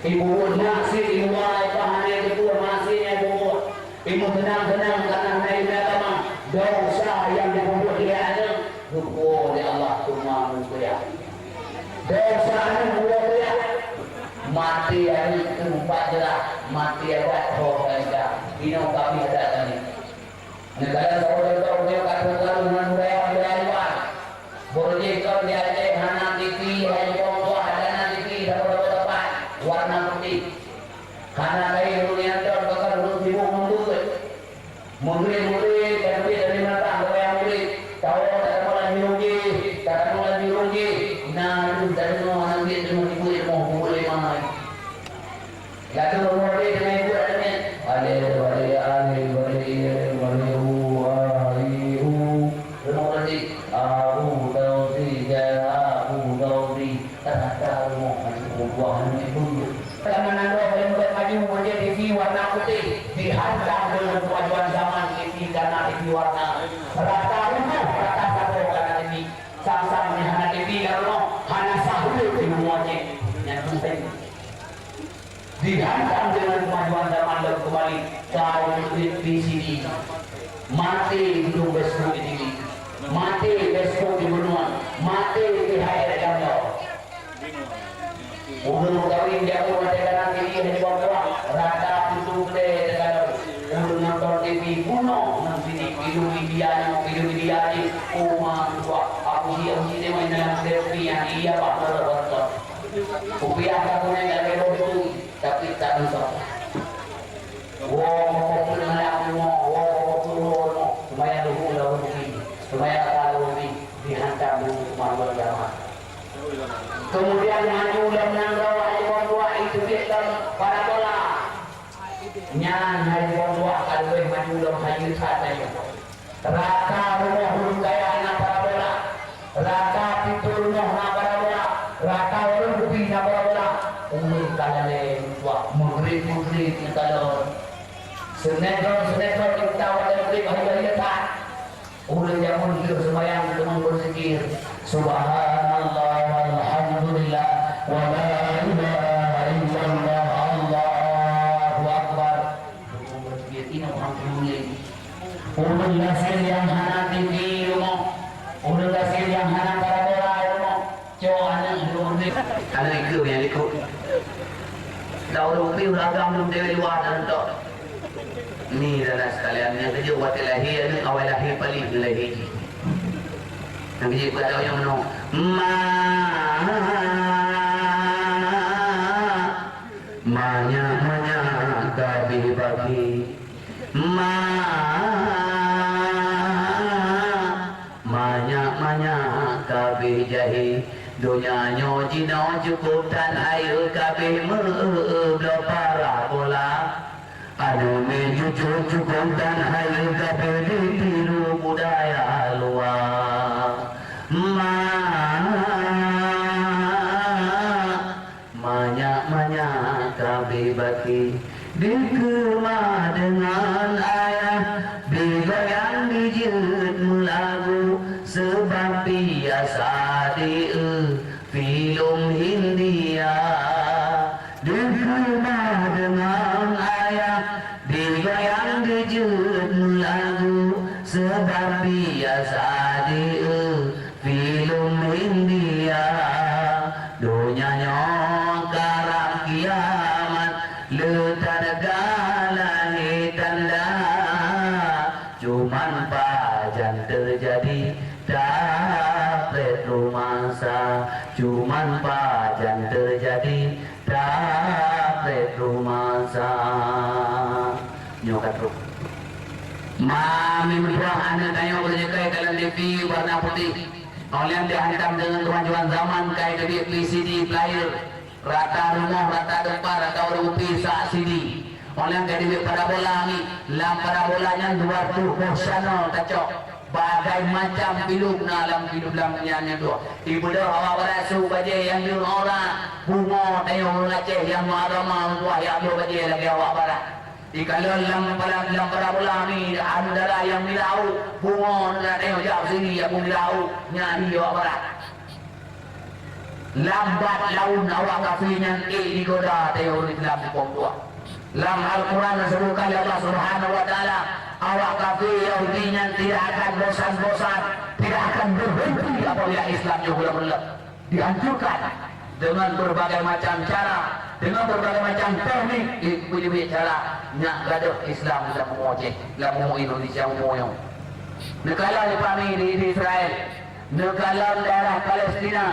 Ibu buet maksiat di luwa, ipa hana geutuléh maksiat nyang ibu buet. Ibu tenang-tenang karena hana ilmu agama. Dosa nyang ibu buet lé aneuk, geupuwoe lé Allah teuma meukuyah. Dosa aneuk geupuwoe kuyah. Maté aneuk teumpat jeulaih, maté adat ho kaya. Inoe kami adat kami. Neukalon saboh contoh, meunyoe ka troh karu ngon budaya-budaya luwa. Boh jih kon di Aceh hana T V, handphone tuah, hana T V, saboh-saboh teumpat, warna putih. Hana kain hunian ton, bahkan ureueng sibuk ngon buet. Murit-murit, tapi dari mata, dari murit. Tahu tak ada lagi rugi, tak ada lagi rugi. Nah, itu tak ada orang ambil dengan ibu ilmu, ibu ilmu. Lalu rumoh dia dengan ibu anak ni. Alif, alif, alif, alif, alif, u, a, i, u. Rumoh berarti a, u, tau, si, ja, a, u, tau, si. Ternyata rumoh masih buah anak ibu. Karena nando paling mudah maju, wajah T V warna putih, dihantam dengan kemajuan zaman T V karena T V warna. Rata rumah, rata satu karena T V. Sang-sang ni hana T V lam rumoh, hana sahur di rumoh je. Yang penting. Dihantam dengan kemajuan zaman dan kembali kaum V C D. Maté gedung bioskop di T V. Maté bioskop di Benoa. Maté T H R Gandong. Ureueng kawin jameun watèe kana T V di bawah, rata pintoe keudè teukalon. Ureueng nonton T V bunoe ngon sini, video India nyoe, video India jih. Oh, ma, tuha, aku dia mesti tengok dalam T V yang iya bak nonton. Kupiah ka punai dak lé boh tu, tapi tak nonton. Woe, woe, woe, woe, woe, woe, sembahyang duhur dah berhenti, sembahyang asar dah berhenti, dihantam dulu keumaluan jamaah. Kemudian maju lam nanggroe, hai buet dua itu dia lam parabola. Nyan hai buet dua ka leubeh maju lam hayeue that nyoe. Rata rumoh ureueng kaya na parabola, rata pintoe rumoh na parabola, rata ureueng kupi na parabola. Ureueng ka lalè meutuah, meugréb-meugréb neukalon. Sinetron-sinetron nyang tawa lam ureueng bahaya-bahaya that. Ureueng jameun lheueh seumayang teuma beuzikir, "Subhanallah, walhamdulillah, wa la ilaha illallah, Allahu akbar." Ureueng beuzikir, inong hang ureueng. Ureueng gasien nyang hana T V rumoh, ureueng gasien nyang hana parabola rumoh, cok aneuk ureueng. Aneuk ikeu nyang likot. Dah ureueng pi ureueng agam lom dewe luwa dan tok. Ni dan sekalian nyang keujeuet watèe lahé aneuk awai lahé palih ngon lahé jih. Nyang keujeuet bak daun nyang meunoe. Ma, manyak-manyak kabeh baki. Ma, manyak-manyak kabeh jahé. Donya nyoe jinoe cukôp tan hayeue kabeh meu-eu bloe parabola. Aneuk miet cucôk cukôp tan hayeue kabeh ditiru budaya luwa. Ma, manyak-manyak kabeh baki dikeumah deungon ayah. Cuman pajan teujadi tabrek teumasa. Nyoe ka trok. Mami meutuah aneuk tanyoe beujeukai dalam T V warna putéh. Óh lheueh dihantam deungon keumajuan zaman kai teubiet P C D player. Rata rumoh, rata teumpat, rata ureuëng upi sak sidi. Óh lheueh ka teubiet parabola ngieng, lam parabola nyan dua reutôh boh channel tacok. Bagai macam filem na lam filem lam nyan nyan tu. Ibeudôh awak barat su bajée nyang deuh ora, bungoe tanyoe ureuëng Aceh nyang meuagama meutuah nyang deuh bajée lagée awak barat. Ikalon lam pala-, lam parabola ni, aneuk dara nyang milau, bungoe aneuk dara tanyoe jak sini, nyang milau, nyan hi awak barat. Lambat laun awak kafé nyan ék digoda tanyoe ureuëng Islam di pom tuah. Lam Al-Quran disebutkan oleh Allah Subhanahu wa Taala, awak kafé Yahudi nyan tidak akan bosan-bosan, tidak akan berhenti apabila Islam nyoe geureuleueb. Dihancurkan dengan berbagai macam cara, dengan berbagai macam teknik, di berbagai cara nyak gadoh Islam lam umu Aceh, lam umu Indonesia umu nyoe. Neukalon di, di Israel, neukalon daerah Palestina,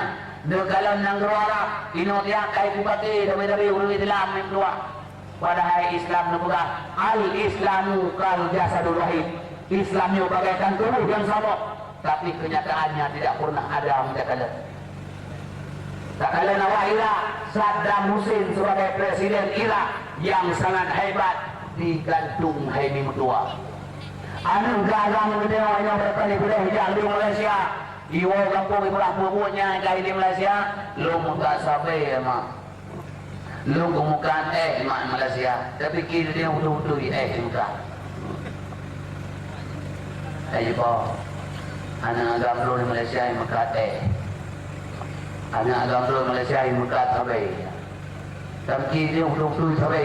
neukalon nanggroe Arab, inoe tiak kai pubati dari-dari ureuëng Islam nyang keudua. Padahai Islam neupeugah, "Al-Islamu kal jasadul wahid." Islam nyoe bagaikan tubuh nyang saboh, tapi kenyataannya tidak pernah ada meucakalon. Takalon awak Irak, Saddam Hussein sebagai presiden Irak yang sangat hebat digantung hai mi meutuah. Aneuk gagang geutanyoe nyang beureukat ibrah jak di Malaysia, iwoe gampông ibrah peubuet nyang ka di Malaysia, lôn muka sabe mak. Lôn geumeukat éh mak Malaysia, tapi kiri dia beutôi-beutôi éh meukat. Hai po, aneuk agam lôn di Malaysia meukat éh. Aneuk agam lôn Malaysia meukat sabe. Tapi kiri dia beutôi-beutôi sabe.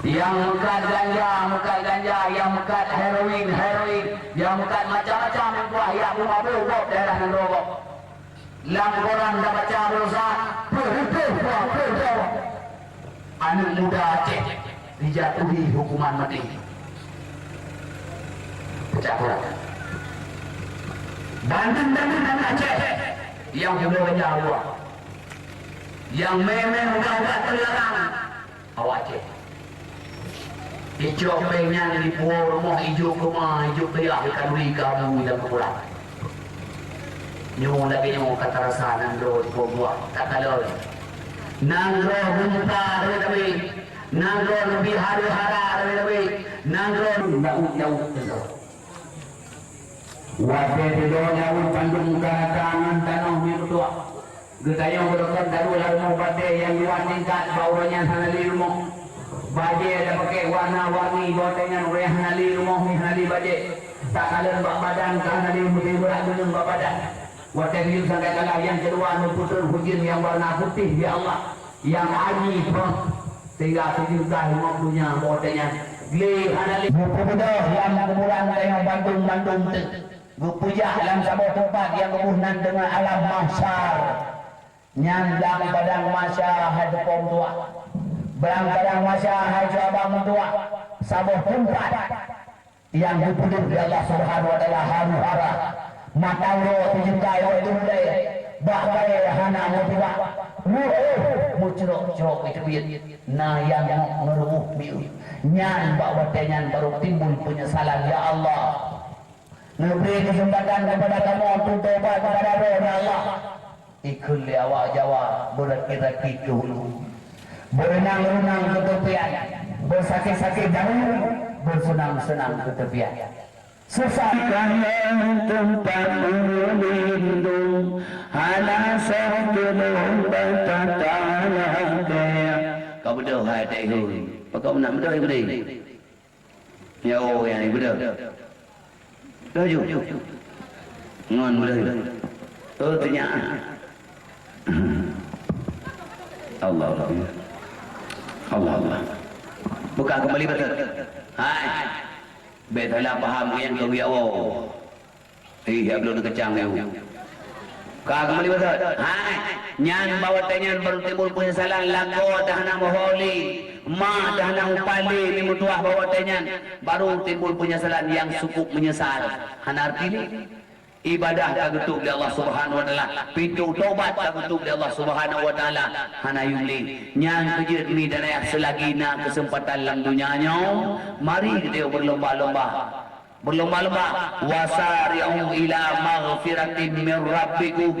Nyang meukat ganja, meukat ganja, nyang meukat heroin, heroin, nyang meukat macam-macam nyang kuah, yak bungabôh gob daerah nanggroe gob. Lam koran tabaca baroesa, peureutôh dua ploh dua aneuk muda Aceh dijatuhi hukuman maté. Peucah koran. Bandum-bandum aneuk Aceh nyang pulo ganja luwa, nyang mé-mé ubat-ubat teularang, awak Aceh. Icok péng nyan ipuwoe rumoh, ijok keuma, ijok keuliah, ikhanduri kabu lam kuburan. Nyoe lagée nyoe ka tarasa nanggroe di pom tuah, takalon. Nanggroe geumpa tabi-tabi, nanggroe leubeh hara-hara tabi-tabi, nanggroe daun-daun teuh. Watée teudoe daun bandum ka rata ngon tanoh mi meutuah. Geutanyoe beureukat daru lam rumoh batée nyang dua tingkat, bak uroe nyan hana lé rumoh. Bajée tapakée warna-warni, bak watée nyan ureuëng hana lé rumoh, hana lé bajée. Takalon bak badan ka hana lé meuteubeurak deungon bak badan. Watée geuyue sangkai kalah nyang keudua, neupeutrön hujeuen nyang warna putéh di Allah, nyang anyi peuet, sehingga seujuta limong donya bak watée nyan glé hana lé. Geupeubeudôh lam kuburan geutanyoe bandum-bandum teuk. Geupeujak lam saboh teumpat nyang geuboh nan deungon alam mahsyar. Nyan lam padang mahsyar hai teupom tuah. Lam padang mahsyar hai cuaba meutuah. Saboh teumpat nyang geupeudeuh lé Allah Subhanahu wa Taala haru-hara. Mata uroe teujeungkai watée ulée, bak kayée hana meutuah. Ruh meucrok-crok iteubiet. Na nyang ngok ngeureuuh mieu. Nyan bak watée nyan barô timbul peunyesalan, "Ya Allah, neubri keuseumpatan keupada kamoe untuk taubat keupada Droe, ya Allah." Ikheun lé awak Jawa, beurakit-rakit keu hulu, beureunang-reunang keu teupian, beusakét-sakét dahulu, beuseunang-seunang keu teupian. Susah. Kalon teumpat meulindong, hana soe keudong bak tatalakée. Ka beudôh hai Teungku. Pakon meunan beudôh, Ibu Ding? Nyoe nyang ibeudôh. Laju. Ngon beudôh. Oh, teunya. Allah, Allah. Allah, Allah. Buka kembali betul. Hai. Bék salah paham nyang keu ya Allah. Ih, ya belum kecang ya. Ka kembali betul. Hai. Nyan bak watée nyan baru timbul penyesalan, lakoe dah hana meuhôi lé, ma dah hana upah lé, mi meutuah bak watée nyan baru timbul penyesalan nyang cukup menyesal. Hana arti lé. Ibadah ka geutôp lé Allah Subhanahu wa Taala, pintoe tobat ka geutôp lé Allah Subhanahu wa Taala, hana yum lé. Nyang keujeuet mi dan ayah, seulagi na keuseumpatan lam donya nyoe, mari geutanyoe beulomba-lomba. Beulomba-lomba, "Wasari'u ila maghfiratin mir rabbikum."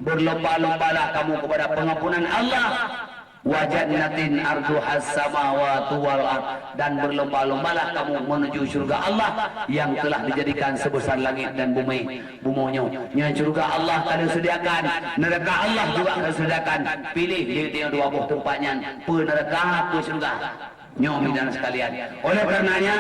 Beulomba-lombalah kamu kepada pengampunan Allah. "Wa jannatin arduhas samawati wal ard," dan berlomba-lombalah kamu menuju syurga Allah yang telah dijadikan sebesar langit dan bumi, bumoe nyoe. Nyan syurga Allah ka disediakan, neraka Allah juga ka disediakan. Pilih di dua boh teumpat nyan, peue neraka, peue syurga. Nyoe, bidan sekalian. Oleh karenanya,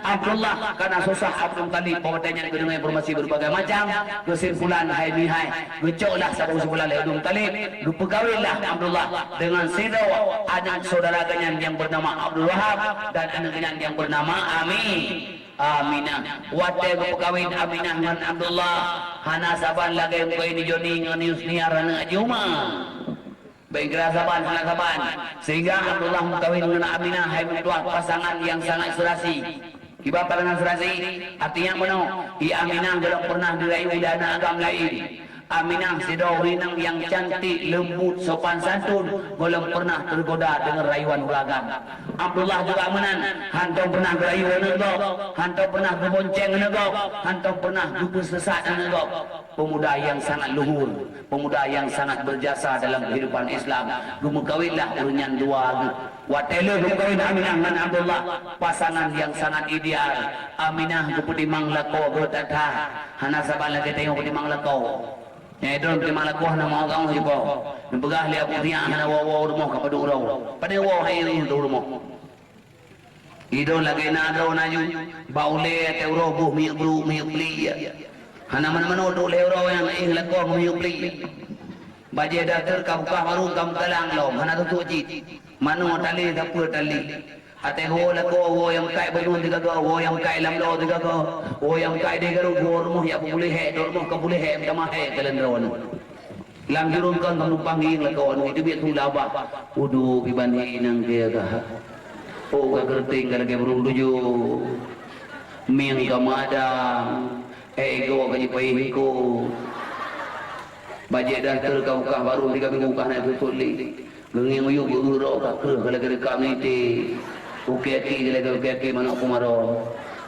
Abdullah kana susah Abdul Muthalib, watèe nyan geudeungoe informasi berbagai macam, kesimpulan hai mihai. Geucoklah saboh kesimpulan lé Abdul Muthalib, geupeukawinlah Abdullah dengan sidroe aneuk saudara geuhnyan nyang bernama Abdul Wahab dan aneuk geuhnyan nyang bernama Ami-, Aminah. Watèe geupeukawen Aminah ngon Abdullah, hana saban lagèe meukawen Joni ngon Yusniar aneuk Juma. Baik, kira saban, hana saban. Sehingga Abdullah meukawen ngon Aminah hai meutuah pasangan yang sangat serasi. Kiban pandangan serasi, artinya meunoe, i Aminah gohlom pernah dirayu lé aneuk agam laén. Aminah sidroe ureueng inong nyang cantik, leumbut, sopan santun, gohlom pernah teugoda deungon rayuan ureueng agam. Abdullah juga meunan, hantom pernah geurayu aneuk gob, hantom pernah geubonceng aneuk gob, hantom pernah geupeusesat aneuk gob. Pemuda yang sangat luhur, pemuda yang sangat berjasa dalam kehidupan Islam. Geumeukawenlah ureueng nyan dua geuh. Watèe lheueh geumeukawen Aminah ngon Abdullah, pasangan yang sangat ideal. Aminah geupeutimang lakoe geuh that-that, hana saban lagèe tanyoe peutimang lakoe. Nyang idon peutimang lakoe hana meu'oh-'oh jipo. Neupeugah lé Abu Riah hana woe-woe u rumoh ka padub uroe. Pane woe hai u rumoh. Idon lagèe na droe na ju, bak ulèe teuh uroe boh miyueb brôk miyueb pliek. Hana meunoe-meunoe dôk lhèe uroe nyang éh lakoe ngon miyueb pliek. Bajèe daster ka bukah warông ka meukalang lom, hana tutuek cit. Manoe talé sapeue talé. Até woe lakoe, woe nyang kai beunun sigagoe, woe nyang kai lam bloe sigagoe, woe nyang kai di Garut, woe rumoh jak peupuléh hék, dua rumoh ka puléh hék, meutamah hék keu lôn droeneuh. Lam jurông kon ka meunumpang gieng lakoe nyoe, teubiet su labah. Udôk iban hi nang keu gah. Oh, ka geureuteng ka lagèe burông tujoh. Mieng ka meuadang. Eh, igoe ka jipaih iko. Bajèe daster ka bukah barô tiga minggu ka hana seutôt lé. Geungieng uyueb geuurok ka kreueh ka lagèe deukam niti. Ukèe aki ka lagèe ukèe aki manok kumaron.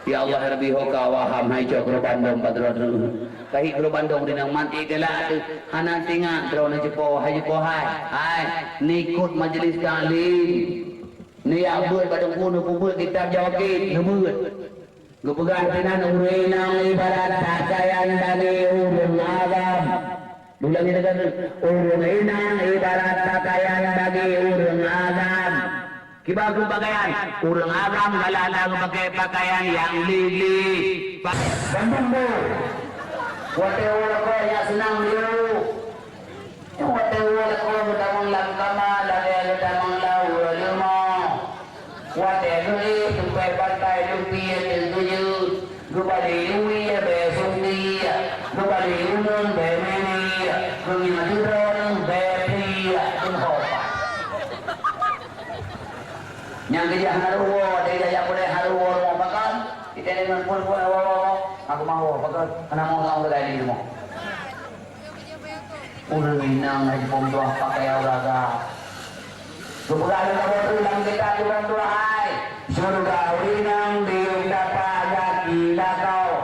Ya Allah, ya Rabbi, ho ka waham hai cok keureuh bandong padroe-droe. Kahi keureuh bandong di nang manti galak teuh. Hana tingat droeneuh jipo hai jipo hai. Hai, neuikot majlis taklim. Neujak beuet bak teungku, neupeubeuet kitab Jawakit, neubeuet. Geupeugah sinan ureueng inong ibarat pakaian bagi ureueng agam. Ulangi lagèe nyoe, ureueng inong ibarat pakaian bagi ureueng agam. Kiban keuh pakaian, ureueng agam galak na geupakai pakaian nyang li-li. Pa- Bandum bu. Watèe uroe lakoe nyang seunang lieu. Watèe uroe lakoe geutamong lam kama lagèe geutamong lam uroe leumo. Watèe geuéh tungkai pantai lumpie teuh geujeuet, geubali lui bèe sundi, geubali uneun bèe mini, geungieng sidroe bèe pih, keuhai. Nyang keujah hareuwo, watèe jajak peureulèe hareuwo rumoh pakon, kita deungon phôn-phôn, "Wo, wo, wo, aku mau, pakon, hana mau sama sekali di rumah." Ureueng inong laju peutuah pakaian uraga. Geupeugah lé Nabi lam kitab geubantu hai, syeuruga ureueng inong diyuem tapak gaki lakoe.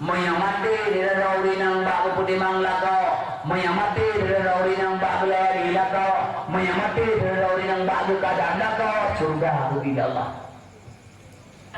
Meunyoe maté sidroe ureueng inong bak geupeutimang lakoe, meunyoe maté sidroe ureueng inong bak geulari lakoe, meunyoe maté sidroe ureueng inong bak geukadam lakoe, syeuruga geubi lé Allah.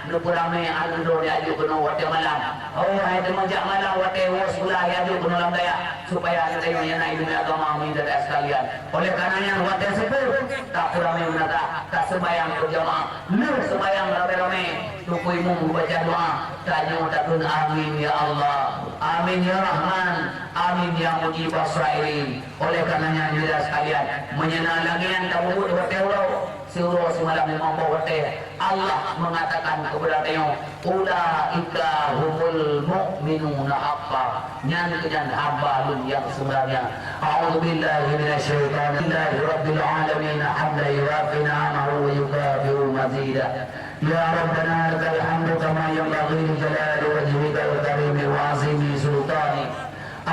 Neupeuramé aneuk droe nyang jok keunoe watèe malam. Oh, hai teuma jak malam watèe woe sikula nyang jok keunoe lam dayah, supaya aneuk tanyoe nyang na ileumèe agama, meunyoe sekalian. Oleh karena nyan, watèe suboh, tapeuramé meunata, taseumbahyang beurjamaah. Lheueh seumbahyang ramé-ramé, teungku imum geubaca doa, tanyoe takheun, "Amin ya Allah, amin ya Rahman, amin ya Mujibas Sailin." Oleh karena nyan, syedara sekalian, meunyoe na lagèe nyan tapeubuet watèe uroe, siuroe simalam limong boh watèe, Allah mengatakan kepada tanyoe, "Ulaika humul mu'minuna haqqa." Nyan keuh nyan hamba Lôn nyang sebenarnya. A'udzubillahi minasyaitonir rajim. Alhamdulillahirabbil alamin, hamdan yuwafi ni'amahu wa yukafi'u mazidah. Ya Rabbana lakal hamdu kama yanbaghi li jalali wajhikal karimi wa azimi sultanik.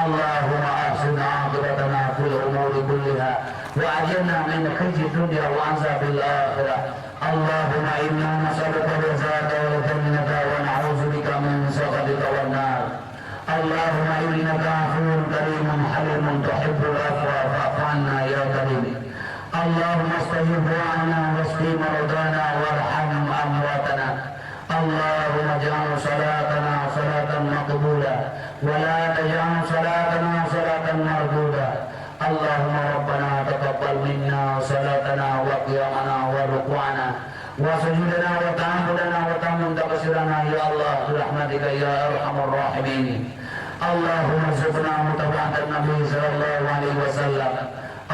اللهم أحسن عاقبتنا في الأمور كلها، وأجرنا من خزي الدنيا وعذاب الآخرة. اللهم إنا نسألك رضاك والجنة ونعوذ بك من سخطك والنار. اللهم إنك عفو كريم حليم تحب العفو فاعف عنا يا كريم. اللهم استجب دعاءنا واشف مرضانا وارحم أمواتنا. اللهم اجعل صلاتنا صلاة مقبولة، ولا تجعل صلاتنا صلاة مردودة. اللهم ربنا تقبل منا صلاتنا وقيامنا وركوعنا وسجودنا وتعبدنا وتمن تقصيرنا يا الله برحمتك يا أرحم الراحمين. اللهم ارزقنا متابعة النبي صلى الله عليه وسلم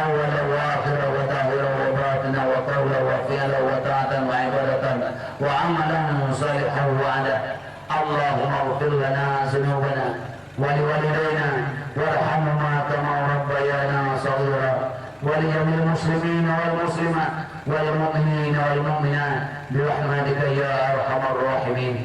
أولا وآخرا وظاهرا وباطنا وقولا وفعلا وطاعة وعبادة وعملا صالحا وعدا. اللهم اغفر لنا ذنوبنا ولوالدينا وارحمهما كما ربيانا صغيرا ولجميع المسلمين والمسلمات والمؤمنين والمؤمنات برحمتك يا أرحم الراحمين.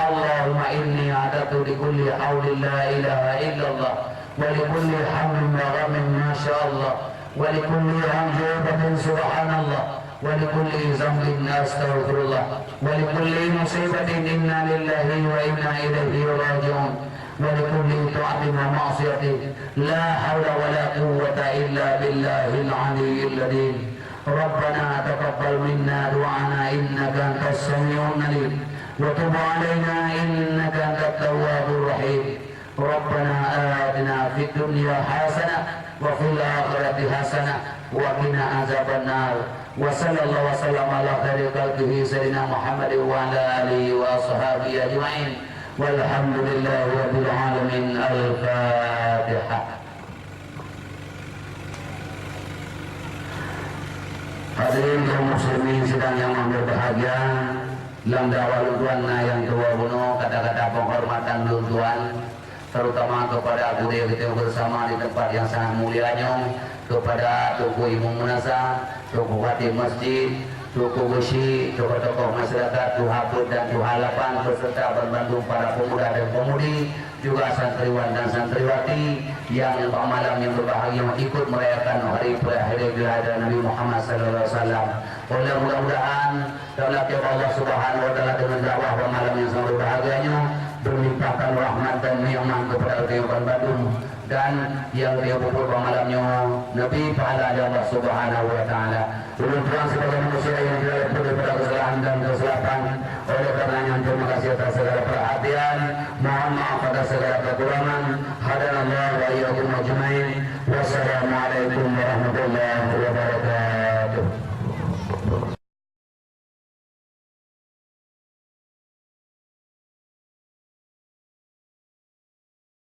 اللهم إني عددت لكل حول لا إله إلا الله، ولكل هم وغم ما شاء الله، ولكل عجوبة سبحان الله، ولكل ذنب أستغفر الله، ولكل مصيبة إنا لله وإنا إليه راجعون، ولكل طاعة ومعصية لا حول ولا قوة إلا بالله العلي العظيم. ربنا تقبل منا دعانا إنك أنت السميع العليم، وتب علينا إنك أنت التواب الرحيم. ربنا آتنا في الدنيا حسنة وفي الآخرة حسنة وقنا عذاب النار. وصلى الله وسلم على خير خلقه سيدنا محمد وعلى آله وأصحابه أجمعين. والحمد لله رب العالمين. الفاتحة. Hadirin kaum muslimin sidang nyang berbahagia, lam dakwah lôn tuan na nyang tuwoe bunoe, kata-kata penghormatan lôn tuan, terutama kepada gurée geutanyoe bersama di tempat yang sangat mulia nyoe, kepada Teungku Imum Meunasah, Teungku Khatib Masjid, Teungku Geuchik, tokoh-tokoh masyarakat, tuha peuet dan tuha lapan, beserta banmandum para pemuda dan pemudi, juga santriwan dan santriwati yang bak malam yang berbahagia ikut merayakan hari peuraya Hari Kelahiran Nabi Muhammad sallallahu alaihi wasallam. Oleh mudah-mudahan, dalam Allah Subhanahu wa Taala, dengan dakwah bak malam yang sangat berbahagia nyoe, berlimpahkan rahmat dan nikmat kepada geutanyoe bandum, dan nyang geutanyoe peubuet bak malam nyoe neubri pahala lé Allah Subhanahu wa Taala. Ulôn tuan sebagai manusia yang tidak luput daripada kesalahan dan kesilapan. Oleh karenanya, terima kasih atas segala perhatian. Mohon maaf atas segala kekurangan. Hadanallah wa iyyakum ajmain. Wassalamualaikum warahmatullahi